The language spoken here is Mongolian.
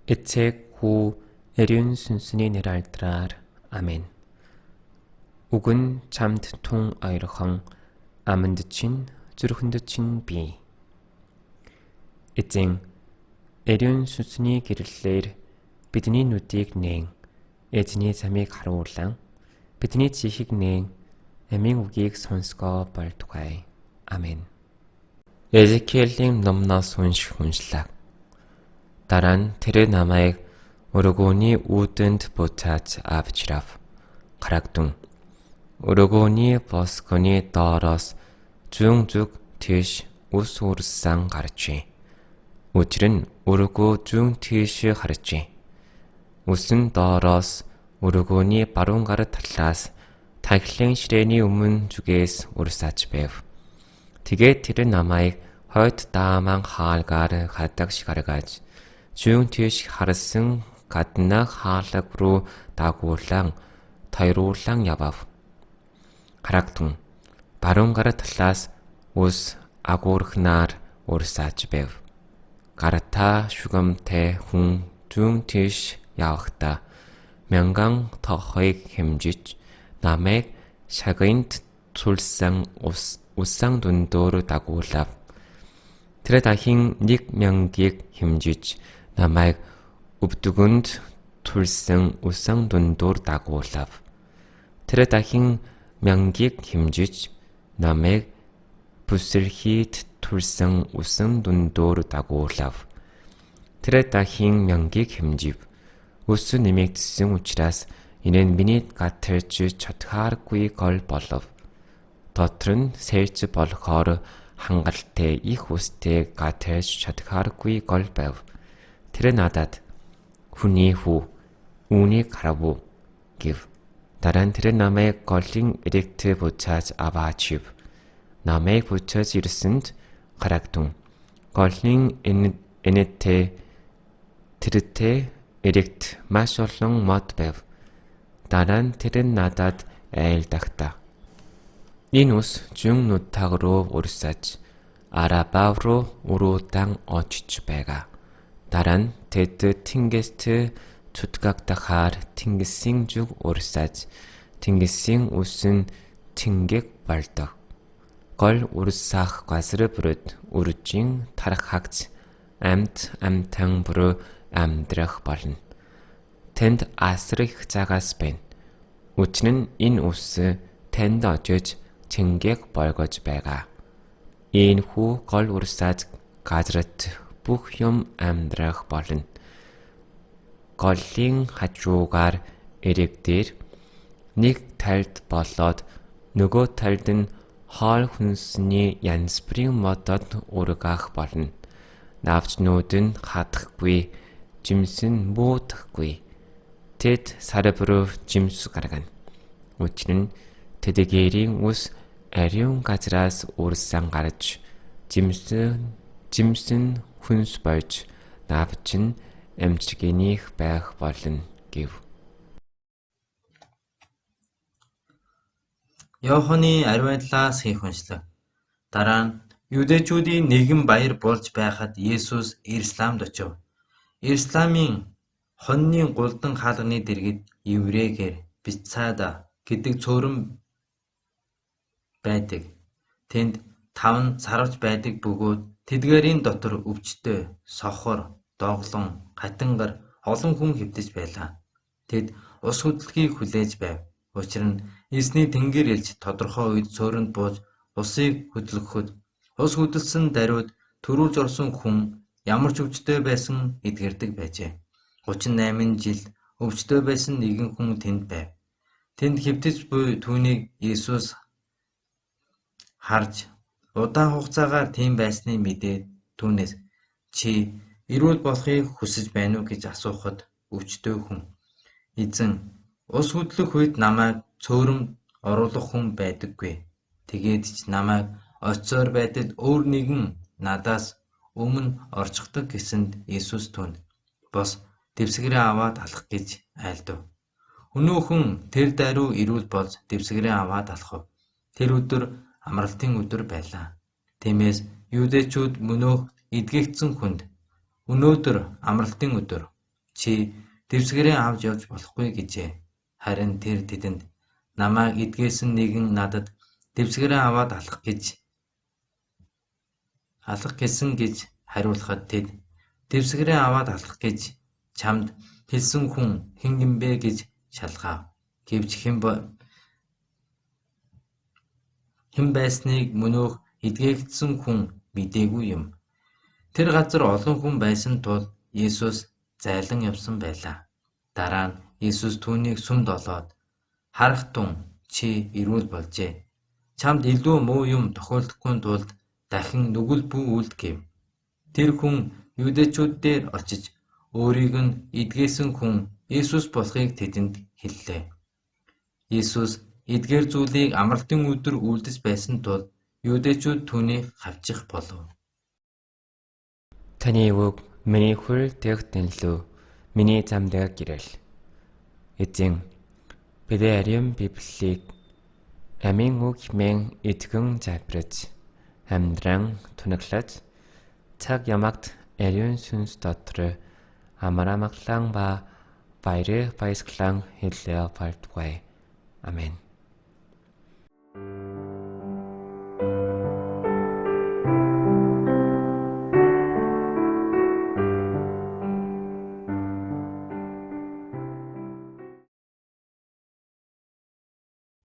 Эцэг хүү ариун сүнсний нэр алдраар амен. Үг нь чамд тун ойрхон, аманд чинь зүрхэнд чинь бий. Эзэн ариун сүнсний гэрлэлээр бидний нүдийг нээн, эзний замыг харуулан бидний чихийг нээн, амийн үгийг сонсгоо болтугай. Амен. Эзекиэлийн номноос унших уншлага. Дараа нь тэр намайг өргөөний үүдэнд буцааж авчрав. Харагдун. Өргөөний босгоны доороос зүүн зүг тийш ус урсан гарчээ. Учир нь өргөө зүүн тийш харжээ. Үсэн доороос өргөөний баруун гар талаас тахилын ширээний өмнө зүгээс урсаж байв. Тэгээд тэр намайг хойд дааман хаалгаар хадагш гаргаж зүүн тийш харсан гаднах хаалга руу дагуулан тойруулан явав. Харагдун баруун гар талаас ус агуурхнаар урсаж байв. Гартаа шугамтай хүн зүүн тийш явахдаа мянган тохойг хэмжиж намайг шагинд тулсан ус усан дундуур дагуулав. Тэр дахин 1000-ыг хэмжиж намайг өвдөгөнд тулсан усан дундуур дагуулав. Тэр дахин 1000-ыг хэмжиж намайг бүсэрхийд тулсан усан дундуур дагуулав. Тэр дахин 1000-ыг хэмжив. Ус нэмэгдсэн учраас энэ нь миний гатарч чадхааргүй гол болов. Дотор нь сэлж болохоор хангалттай их устэй гатарч чадхааргүй гол байв. Тэр надад хүний хүү үүнийг харав уу гэв. Дараа нь тэр намайг голын эрэгт буцааж аваачив. Намайг буцааж ирсэнд харагдун. Голын энэтэй тэртэй эрэгт маш олон мод байв. Дараа нь тэр надад айлдагта. Энэ ус зүүн нутаг руу урсаж Арабав руу уруудан очиж байгаа. Дараа нь тэд тэнгист цутгагдахаар тэнгисийн зүг урсаж тэнгисийн ус нь цэнгэг болдог. Гол урсах газар бүрд үржин тархагч амьд амьтан бүр амьдрах болно. Тэнд асар их загас байна. Учир нь энэ ус танд очиж цэнгэг болгож байгаа. Иймэрхүү гол урсаж газарт бүх юм амьдрах болно. Голын хажуугаар эрэг дээр нэг талд болоод нөгөө талд нь хоол хүнсний янз бүрийн модод ургаах болно. Навчнууд нь хадахгүй, жимс нь муудахгүй. Тэд сар бүр жимс гаргана. Учир нь тэдгээрийн ус ариун газраас урсан гарч жимс нь хүнс болж навч нь эмчгээнийх байх болно гэв. Иоханны ариун талаас хийх уншлаг. Дараа нь Юдэчүүдийн нэгэн баяр болж байхад Есүс Иерусалимд очив. Иерусалимын хоньны гулдан хаалганы дэргэд еврейгээр Бицада гэдэг цөөрөн байдаг. Тэнд 5 сарвч байдаг бөгөөд тэдгээрийн дотор өвчтөй, сохор, доголон, хатангар олон хүн хэвтэж байлаа. Тэд ус хөдлөхийг хүлээж байв. Учир нь эзний тэнгэр элч тодорхой үед цөөрөнд бууж усыг хөдөлгөхөд ус хөдөлсөн даруйд түрүүлж орсон хүн ямар ч өвчтөй байсан эдгэрдэг байжээ. 38 жил өвчтөй байсан нэгэн хүн тэнд байв. Тэнд хэвтэж буй түүнийг Иесус харж удаан хугацаагаар тийм байсныг мэдээд түүнээс чи эрүүл болохыг хүсэж байна уу гэж асуухад өвчтөй хүн эзэн ус хөдлөх үед намайг цөөрөмд оруулах хүн байдаггүй. Тэгээд ч намайг очсоор байдал өөр нэгэн надаас өмнө орчихдог гэсэнд Иесус түүнд бос дэвсгэрээ аваад алах гэж айлдав. Өнөөхөн тэр даруй эрүүл болж дэвсгэрээ аваад алхав. Тэр өдөр амралтын өдөр байлаа. Тиймээс юдэчүүд мөнөөх эдгэгдсэн хүнд өнөөдөр амралтын өдөр. Чи дэвсгэрээ авч явж болохгүй гэжээ. Харин тэр тэдэнд намайг эдгээсэн нэгэн надад дэвсгэрээ аваад алах гэсэн гэж хариулахад тэд дэвсгэрээ аваад алах гэж чамд хэлсэн хүн хэн юм бэ гэж шалгав. Гэвч хэн байсныг мөнөөх эдгээгдсэн хүн мэдээгүй юм. Тэр газар олон хүн байсан тул Есүс зайлан явсан байлаа. Дараа нь Есүс түүнийг сүмд олоод "Харах тун, чи эрүүл болжээ. Чамд илүү муу юм тохиолдохгүй тулд дахин нүгэл бүү үйлд" гэв. Тэр хүн юдэчүүд дээр очиж өөрийг нь эдгээсэн хүн Есүс болохыг тэдэнд хэллээ. Есүс эдгээр зүйлийг амралтын өдөр үйлдэж байсан тул юдэчүүд түүнийг хавчих болов. Таны үг миний хөл дэх дэнлүү, миний зам дээр гэрэл. Эзэн, бидний ариун Библийг амийн үг хэмээн итгэн залбираж, амьдран тунаглаж, цаг ямагт ариун сүнс дотор амар амгалан ба баяр баясгалан хэлээ болтугай. Амен.